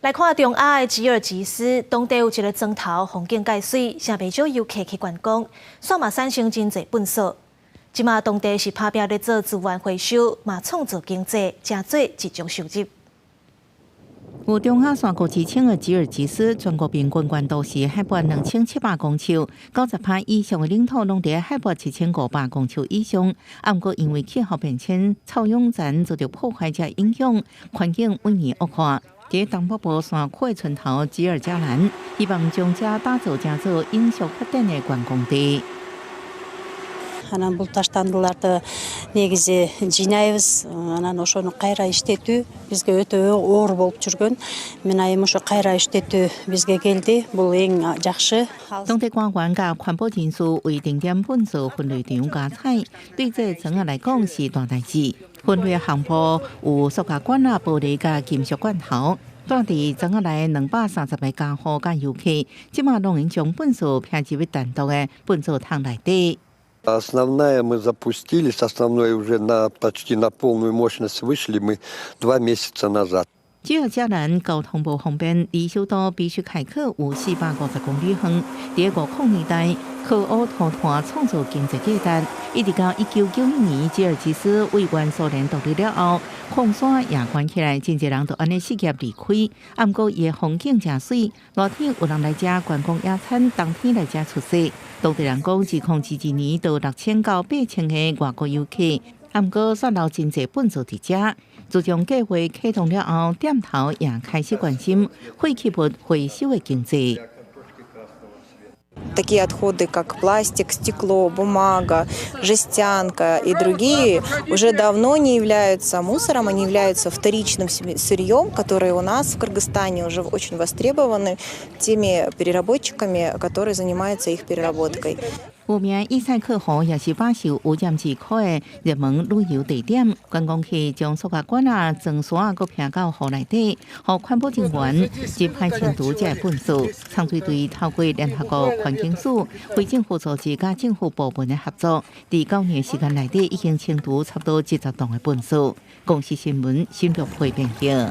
來看中亞的吉爾吉斯，當地有一个莊頭風景蓋媠，誠袂少遊客去觀光，煞嘛產生真濟糞埽。這馬當地是拍拚咧做資源回收，嘛創造經濟，成做一種收入。有中亞山國之稱的吉爾吉斯，全國平均懸度是海拔2700公尺，90%以上的領土攏佇海拔7500公尺以上。啊，毋過因為氣候變遷、臭氧層遭到破壞遮影響，環境每年惡化。佇東北部山區的村頭吉爾加蘭，希望將遮打造成做永續發展的觀光地。 Анан бул таштандыларды негизи жыйнайбыз, анан ошону кайра иштетүү бизге өтө оор болуп жүргөн. Мына эми ошо кайра иштетүү бизге келди, бул эң жакшы. 當地官員佮環保人士為定點糞埽分類場加彩，對這個莊仔來講是大代誌。分類項目有塑膠管啊、玻璃佮金屬罐頭。住佇莊仔內230個家戶佮遊客，這馬攏會將糞埽撇入去單獨的糞埽桶內底。 Основная мы запустились, основной уже на почти на полную мощность вышли мы 2 месяца назад. 吉爾加蘭交通無方便，離首都比什凱克有450公里遠。佇50年代，靠烏塗炭創造經濟價值。一直到1991年，吉爾吉斯為原蘇聯獨立了後，礦山也關起來，真濟人就按呢失業離開。啊，毋過伊的風景誠媠，熱天有人來遮觀光野餐，冬天來遮出雪。當地人講，2022年就6000到8000個外國遊客。啊，毋過煞留真濟糞埽佇遮。自從計劃啟動了後，店頭也開始關心廢棄物回收的經濟。 Такие отходы, как пластик, стекло, бумага, жестянка и другие, уже давно не являются мусором, они являются вторичным сырьем, которые у нас в Кыргызстане уже очень востребованы теми переработчиками, которые занимаются их переработкой. 有名伊塞克湖也是飽受污染之苦的熱門旅遊地點，觀光客將塑膠管啊、裝沙啊，閣撇到湖內底，予環保人員執派清除這個糞埽。參賽隊透過聯合國環境署、非政府組織佮政府部門的合作，佇9年時間內底已經清除差不多70噸的糞埽。公視新聞新竹會編譯。